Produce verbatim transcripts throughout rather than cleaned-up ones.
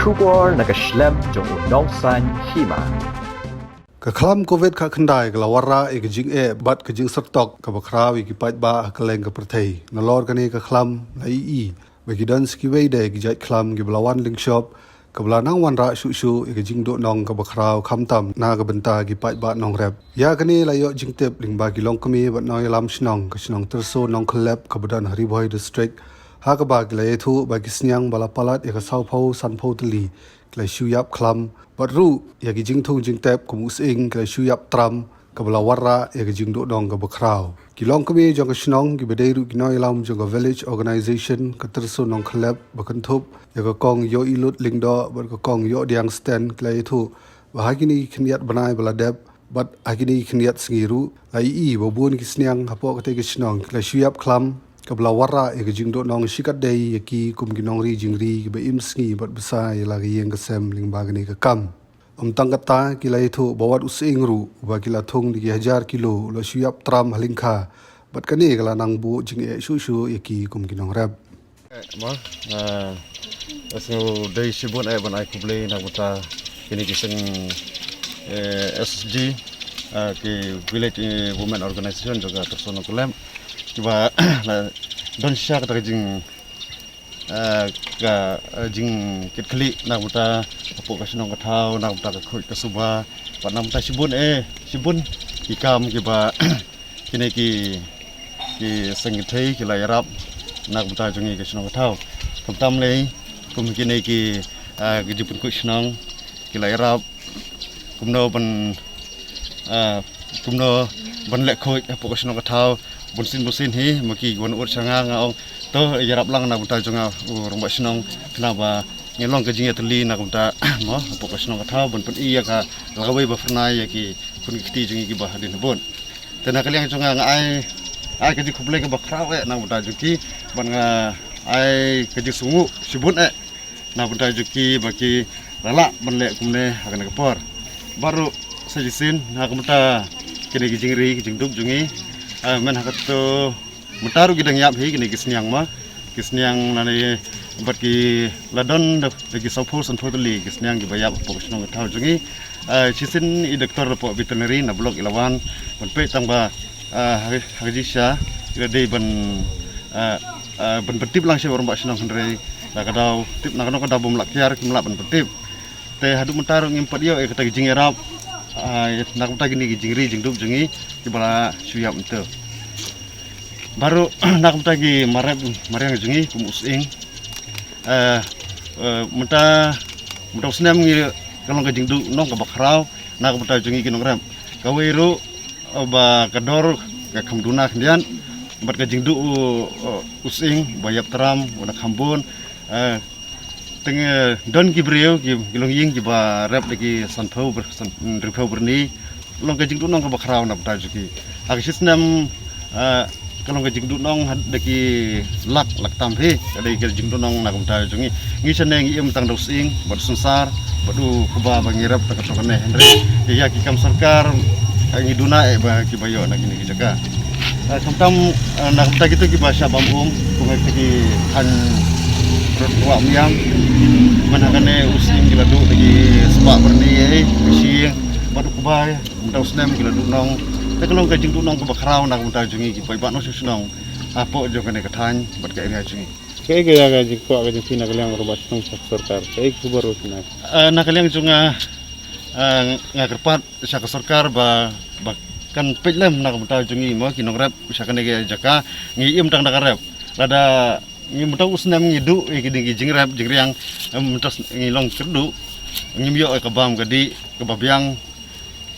Khubor na ka shlem jong u nongsan hima. Ka khlam covid khatkhyndai ka la wanrah ïa ka jingeh bad ka jingsyrtok kaba khraw ïa ki paidbah ha kylleng ka pyrthei. Nalor kane ka khlam la ïohi ba ki don sa kiwei de ki jait khlam kiba la wan lyngshop kaba la nang wanrah shuh shuh ïa ka jingduhnong kaba khraw khamtam na ka bynta ki paidbah nongrep. Ïa kane la ïoh jingtip lyngba ki longkmie bad nongïalam shnong ka shnong Tyrso Nongkhyllep kaba don ha Ri Bhoi District, ha kaba ki la ïathuh ba ki sniang ba la palat ïa ka sawphew sanphew tylli ki la shu ïap khlam, bad ruh ïa ki jingthung jingtep kum u sying ki la shu ïap tram, kaba la wanrah ïa ka jingduhnong kaba khraw. Ki longkmie jong ka shnong kiba dei ruh ki nongïalam jong ka Village Organisation ka Tyrso Nongkhyllep ba kynthup ïa ka Kong Ïohilut Lyngdoh bad ka Kong Ïohdiang Sten ki la ïathuh ba ha kine ki khyndiat bnai ba la dep bad ha kine ki khyndiat sngi ruh la ïohi ba bun ki sniang hapoh katei ka shnong ki la shu ïap khlam, kaba la wanrah ïa ka jingduhnong shikatdei ïa ki kum ki nongri jingri kiba im sngi bad bsa ïa la ka ïing ka sem lyngba kane ka kam. Ym tang katta, ki la ïathuh ba wat u sying ruh uba ki la thung da ki hajar kilo u la shu ïap tram ha lyngkha, bad kane ka la nang buh jingeh shuh shuh ïa ki kum ki nongrep. Eh, ma, eh, nga sngewdei shibun eh ban ai khublei na ka bynta kine ki seng, eh, S S G, eh, ki Village, eh, Women Organization jong ka Tyrso Nongkhyllep, kiba la don shisha kata ka jing, eh, ka, eh, jingkitkhlieh na ka bynta hapoh ka shnong ka thaw, na ka bynta ka khuid ka suba, bad na ka bynta shibun eh, shibun ki kam kiba kine ki, ki seng kynthei ki la ïarap na ka bynta jong ngi ka shnong ka thaw. Khamtam lei kum kine ki, ah, ki jingpynkhuid shnong ki la ïarap kumno ban, ah, kumno ban leh khuid hapoh ka shnong ka thaw. Bunsien bunsien hi ma ki wan ud sha nga, nga ong to ïarap lang na ka bynta jong nga u rangbah shnong, khnang ba ngin long ka jingïatylli na ka bynta mo hapoh ka shnong ka thaw ban pyni ïa ka la kawei ba phyrnai ïa ki khun ki kti jong ngi kiba hadien habud. Te na ka liang jong nga, nga ai, ai ka jingkhublei kaba khraw eh na ka bynta jong ki, bad nga ai ka jingsngewnguh shibun eh na ka bynta jong ki ba ki la lah ban leh kumne ha kane ka por. Bad ruh sa shisien na ka bynta kine ki jingri ki jingdup jong ngi, eh, men ha kato mynta ruh ki dang ïap hi kine ki sniang ma, ki sniang nangne bad ki la don da, da ki sawphew sanphew tylli ki sniang kiba ïap hapoh ka shnong ka thaw jong ngi. Ah, shisien i doktor hapoh veterinary na block i la wan ban peit tang ba, ah, ha, ha ka jingshisha i la dei ban, ah, ah, ban pyntip lang sha u rangbah shnong, hynrei na ka daw tip na kano ka daw bym lah kiar kim lah ban pyntip. Te haduh mynta ruh ngim pat ïoh ïa kata ka jingïarap, ah, na ka bynta kine ki jingri jingdup jong ngi kiba la shu ïap mynta. Bad ruh na ka bynta ki marep mariang jong ngi kum u sying. Eh, eh, mynta, mynta u snem ngi ka long ka jingduhnong kaba khraw na ka bynta jong ngi ki nongrep. Kawei ruh, eh, ba ka dor ka kham duna khyndiat bad ka jingduh u, u, u sying ba ïap tram u na kham bun. Eh, teng, eh, don ki briew ki, ki longïing kiba rep da ki sanphew br-, san, hynriewphew byrni. Long ka jingduhnong kaba khraw na ka bynta jong ki. Ha ka shi snem, eh, ka long ka jingduhnong ha da ki lak, lak tam hi ka dei ka jingduhnong na ka bynta jong ngi. Ngi shane ngi im tang da u sying bad u synsar bad u kba ba ngi rep tang katto katne, hynrei ïa ki kam sorkar, eh, ngi duna eh ba kiba ïoh na kine ki jaka. Eh, khamtam, eh, na ka bynta kito kiba shah bam um, kumne kita ki thaiñ rud wah miam, man ha kane u sying ki la duh da ki spah byrni eh, ka shi ïing bad u kba mynta u snem ki la duhnong. Te ka long ka jingduhnong kaba khraw na ka bynta jong ngi ki paidbah nongshong shnong hapoh jong kane ka thaiñ bad ka area jong ngi. Kaei ka ïa ka jingkwah ka jong phi na ka liang u rangbah shnong sha ka sorkar? Kaei ka khubor ruh phi na? Eh, na ka liang jong nga, eh, nga kyrpad sha ka sorkar ba, ba kan peit lem na ka bynta jong ngi mo ki nongrep sha kane ka jaka, ngi im tang da ka rep. Lada ngi mynta u snem ngi duh ïa ki ding ki jingrep jingriang, em, mynta ngi long kyrduh, ngim ïoh ïa ka bam ka dih kaba biang.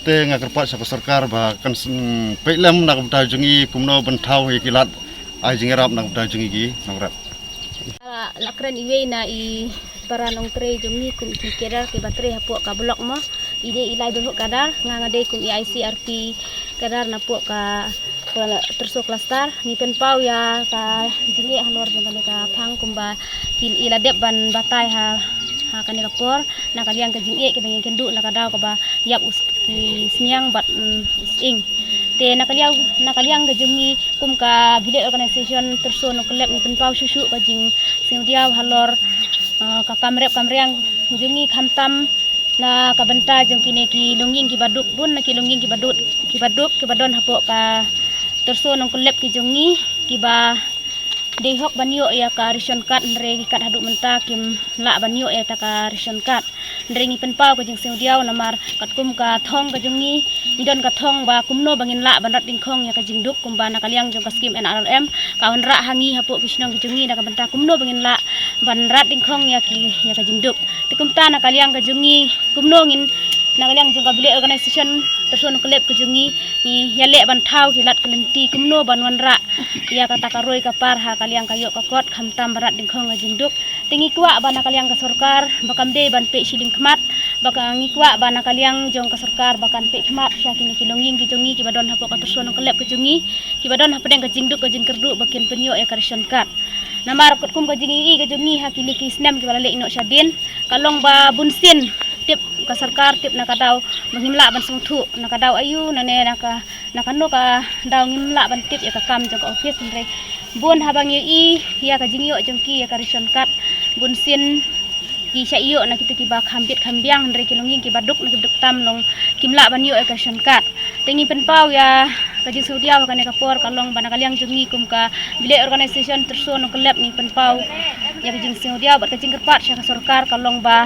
Te nga kyrpad sha ka sorkar ba kan sn-, peit lem na ka bynta jong ngi kumno ban thaw ïa ki lad ai jingïarap na ka bynta jong ngi ki nongrep. Ah, la kren iwei na i para nongtrei jong ngi kum ki cadre kiba trei hapoh ka block mo. I dei i lai bynriew cadre, nga nga dei kum i I C R P cadre napoh ka, ka Tyrso cluster. Ngi pynpaw ïa ka jingeh halor jong kane ka phang kumba ki i la dep ban batai ha, ha kane ka por. Na ka liang ka jingeh kiba ngi kynduh na ka daw kaba ïap u s-, ki sniang bad, mm, u sying. Te na ka liang, na ka liang ka jong ngi kum ka village organisation Tyrso Nongkhyllep ngi pynpaw shuh shuh ka jingsngewdiaw halor, eh, ka kam rep kam riang jong ngi khamtam na ka bynta jong kine ki longïing kiba duk bun na ki longïing kiba duk kiba duk kiba don hapoh ka Tyrso Nongkyllep ki jong ngi kiba dei hok ban ïoh ïa ka ration card hynrei kat haduh mynta kim lah ban ïoh ïa ta ka ration card. Hynrei ngi pynpaw ka jingsngewdiaw namar katkum ka thong ka jong ngi, ngi don ka thong ba kumno ba ngin lah ban rat dyngkhong ïa ka jingduk kumba na ka liang jong ka skim N R L M ka wanrah ha ngi hapoh ki shnong ki jong ngi na ka bynta kumno ba ngin lah ban rat dyngkhong ïa ki ïa ka jingduk. Te kumta na ka liang ka jong ngi kumno ngin na ka liang jong ka Village Organization Tyrso Nongkyllep ka jong ngi ngi ïaleh ban thaw ki lad ki lynti kumno ban wanrah ïa kata ka roi ka par ha ka liang ka ïoh ka kot khamtam ba rat dyngkhong ka jingduk. Te ngi kwah ba na ka liang ka sorkar ba kam dei ban peit shiliang khmat ba ka ngi kwah ba na ka liang jong ka sorkar ba kan peit khmat sha kine ki longïing ki jong ngi kiba don hapoh ka Tyrso Nongkyllep ka jong ngi kiba don hapdeng ka jingduk ka jingkyrduh ba kin pynïoh ïa ka ration card. Namar katkum ka jingïohi ka jong ngi ha kine ki snem kiba la leit noh shadien ka long ba bunsien tip ka sorkar tip na ka daw ba ngim lah ban sngewthuh na ka daw aïu nane na ka na kano ka daw ngim lah ban tip ïa ka kam jong ka office hynrei bun haba ngi ïohi ïa ka jingïoh jong ki ïa ka ration card bunsien ki shah ïoh na kito kiba kham bit kham biang hynrei ki longïing kiba duk na kiba duk tam long kim lah ban ïoh ïa ka ration card. Te ngi pynpaw ïa ka jingsngewdiaw ha kane ka por ka long ba na ka liang jong ngi kum ka Village Organization Tyrso Nongkyllep ngi pynpaw ïa ka jingsngewdiaw bad ka jingkyrpad sha ka sorkar ka long ba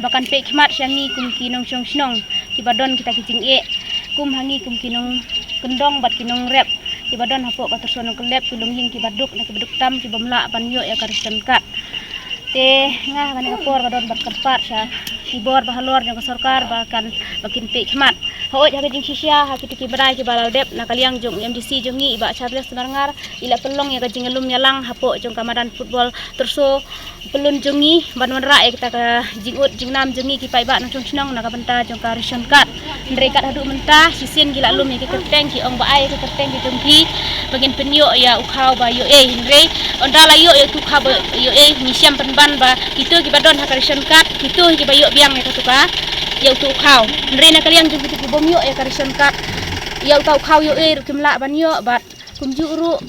ba kan peit khmat sha ngi kum ki nongshong shnong kiba don kita ki jingeh kum ha ngi kum ki nongkyndong bad ki nongrep kiba don hapoh ka Tyrso Nongkyllep ki longïing kiba duk na kiba duk tam kibym lah ban ïoh ïa ka ration card. Te nga ha kane ka por ka don bad kyrpad sha ki bor ba halor jong ka sorkar ba kan ba kin peit khmat. Hooid ha ka jingshisha ha kito ki bnai kiba la dep na ka liang jong u M D C jong ngi i Bah Charles Marngar i la pynlong ïa ka jingïalum ïalang hapoh jong ka madan football Tyrso Pyllun jong ngi ban wanrah ïa kita ka jingud jingnam jong ngi ki paidbah nongshong shnong na ka bynta jong ka ration card. Hynrei kat haduh mynta shisien ki la lum ïa ki kyrteng ki ong ba ai ïa ki kyrteng ki jong ki ba ngin pynïoh ïa u khaw ba ïoh ei hynrei ynda la ïoh ïa utu u khaw ba ïoh ei ngi shem pynban ba kito kiba don ha ka ration card kito kiba ïoh biang ïa katu ka ïa utu u khaw. Hynrei na ka liang jong kito kibym ïoh ïa ka ration card ïa uta u khaw ïoh ei ruh kim lah ban ïoh bad kumjuh ruh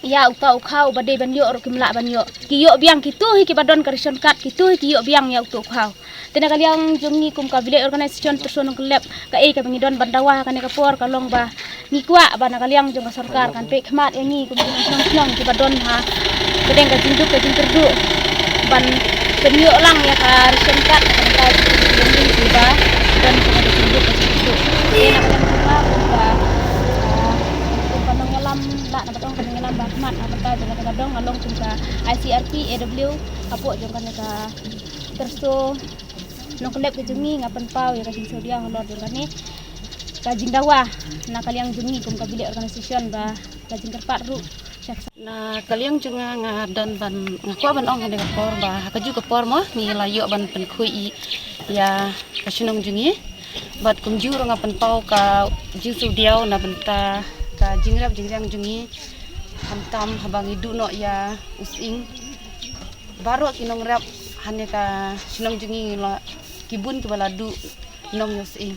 ïa uta u khaw ba dei ban ïoh ruh kim lah ban ïoh. Ki ïoh biang kito hi kiba don ka ration card kito hi ki ïoh biang ïa uta u khaw. Te na ka liang jong ngi kum ka Village Organization Tyrso Nongkyllep kaei kaba ngi don ban dawa ha kane ka por ka long ba ngi kwah ba na ka liang jong ka sorkar kan peit khmat ïa ngi kum ki nongshong shnong kiba don ha pdeng ka jingduk ka jingkyrduh ban pynïoh lang ïa ka ration card na ka bynta jong ngi kiba don ha ka jingduk ka jingkyrduh. Te na ka liang jong nga kum ka, ah, kum ka nongïalam lah na ba tong ka nongïalam ba khmat na ka bynta jong kane ka dong nga long kum ka I C R P A W hapoh jong kane ka Tyrso Nongkyllep ka jong ngi nga pynpaw ïa ka jingsngewdiaw halor jong kane ka jingdawa na ka liang jong ngi kum ka Village Organization ba ka jingkyrpad ruh sha ka Na ka liang jong nga nga don ban nga kwah ban ong ha kane ka por ba ha kajuh ka por mo ngi la ïoh ban pynkhuid ïa ka shnong jong ngi bad kumjuh ruh nga pynpaw ka jingsngewdiaw na bynta ka jingrep jingriang jong ngi khamtam haba ngi duh noh ïa u sying. Baroh ki nongrep hane ka shnong jong ngi la ki bun kiba la duh nong ïa u sying.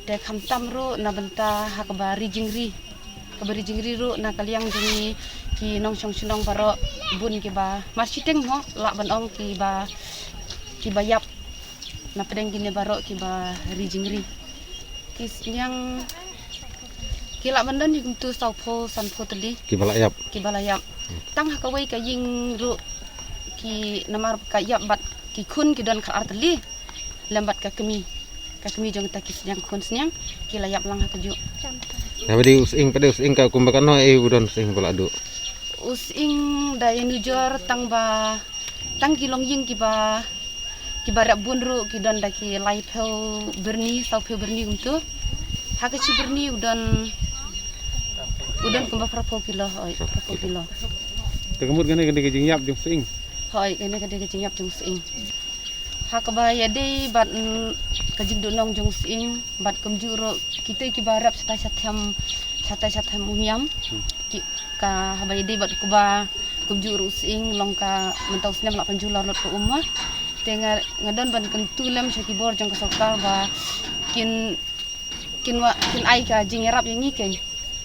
Te khamtam ruh na bynta ha kaba ri jingri kaba ri jingri ruh na ka liang jong ngi ki nongshong shnong baroh bun kiba mar shiteng ho lah ban ong kiba kiba ïap na pdeng kine baroh kiba ri jingri. Ki sniang ki lah ban don hi kumtu sawphew sanphew tylli kiba la ïap kiba la ïap. Tang ha kawei ka ïing ruh ki namar ka ïap bad ki khun ki don ka ar tylli lem bad ka kmie ka kmie jong kita ki sniang khun sniang ki la ïap lang ha kajuh. Haba dei u sying pat dei u sying ka kumba kano ei u don sying ba la duh. U sying da ïa nujor tang ba tang ki longïing kiba kiba rep bun ruh ki don da ki laiphew byrni sawphew byrni kumtu. Ha ka shi byrni u don u don kumba phraphew kilo hoi phraphew kilo. Te ka mut kane ka dei ka jingïap jong sying. Hoi kane ka dei ka jingïap jong sying. Ha kaba ïadei bad mm, ka jingduh nong jong sying bad kumjuh ruh kita kiba rep shata shatem shata shatem um ïam. Ki ka haba ïadei bad kuba kumjuh ruh sying long ka mynta u snem la pynjulor lut ka um. Te nga nga don ban kyntu lem sha ki bor jong ka sorkar ba kin kin wa kin ai ka jingïarap ïa ngi kein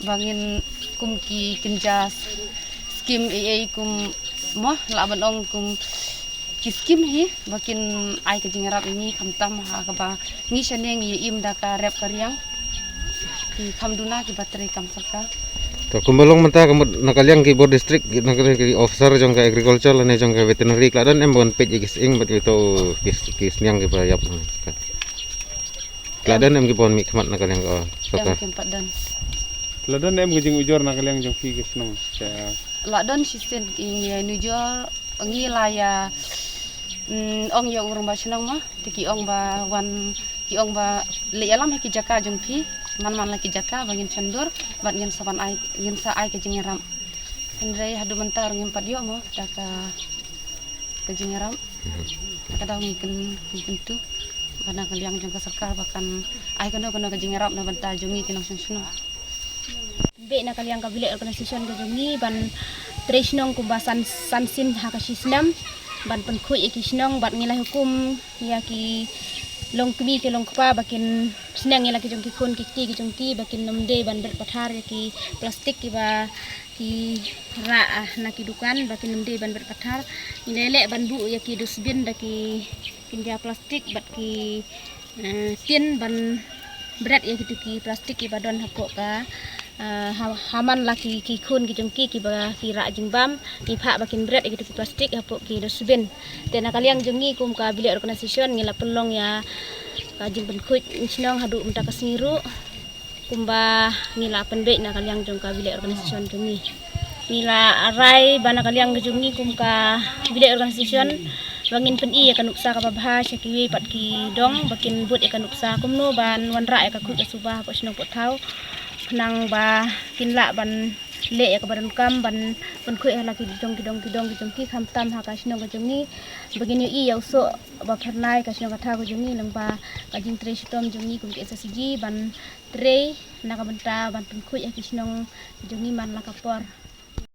ba ngin kum ki kynja skim ei ei kum mo lah ban ong kum Ki skim hi ba kin ai ka jingïarap ïa ngi, khamtam ha kaba ngi shane ngi ïa im da ka rep ka riang. Ki kham duna kiba trei kam sorkar. To kumba long mynta ka mut na ka liang ki bor district, na ka liang ki officer jong ka agriculture lane jong ka veterinary, ki la don em ban peit ïa ki sying bad ïa uto ki, ki sniang kiba ïap? Ki la don em ki ban mih khmat na ka liang ka sorkar? Em, kim pat don. Ki la don em ki jingujor na ka liang jong phi ki shnong? La don shisien ki ngi ujor, ngi la ïa, mm, ong ïa u rangbah shnong ma, te ki ong ba wan, ki ong ba leh ïalam ha ki jaka jong phi, man man la ki jaka ba ngin shon dur bad ngin sa wan ai, ngin sa ai ka jingïarap. Hynrei haduh mynta ruh ngim pat ïoh mo da ka, ka jingïarap. Ka daw ngi kyn, ngi kyntu ba na ka liang jong ka sorkar ba kan ai kano kano ka jingïarap na bynta jong ngi ki nongshong shnong. Bad na ka liang ka village organization ka jong ngi ban trei shnong kumba san, san sien ha ka shi snem ban pynkhuid ïa ki shnong bad ngi la hukum ïa ki longkmie ki longkpa ba kin sneng ïa la ki jong ki khun ki kti ki jong ki ba kin ym dei ban bret pathar ïa ki plastik kiba ki rah, ah, na ki dukan, ba kin ym dei ban bret pathar. Ngi la leh ban buh ïa ki dustbin da ki kynja plastik bad ki, eh, tin ban bret ïa kitu ki plastik kiba don hapoh ka, eh, ha, ha man la ki, ki khun ki jong ki kiba ki rah jingbam, ngi phah ba kin bret ïa kitu ki plastik hapoh ki dustbin. Te na ka liang jong ngi kum ka village organization ngi la pynlong ïa ka jingpynkhuid shnong haduh mynta ka sngi ruh, kumba ngi la pynbeit na ka liang jong ka village organization jong ngi. Ngi la rai ba na ka liang jong ngi kum ka village organization ba ngin pyni ïa ka nuksa kaba bha sha kiwei pat ki dong ba kin bud ïa ka nuksa kumno ban wanrah ïa ka khuid ka suba hapoh shnong poh thaw, khnang ba kin lah ban leh ïa kaba donkam ban pynkhuid ha la ki dong ki dong ki dong ki jong ki, khamtam ha ka shnong ka jong ngi. Ba ngin ïohi ïa u soh ba phyrnai ka shnong ka thaw ka jong ngi lyngba ka jingtrei shitom jong ngi kum ka S H G ban trei na ka bynta ban pynkhuid ha ki shnong jong ngi man la ka por.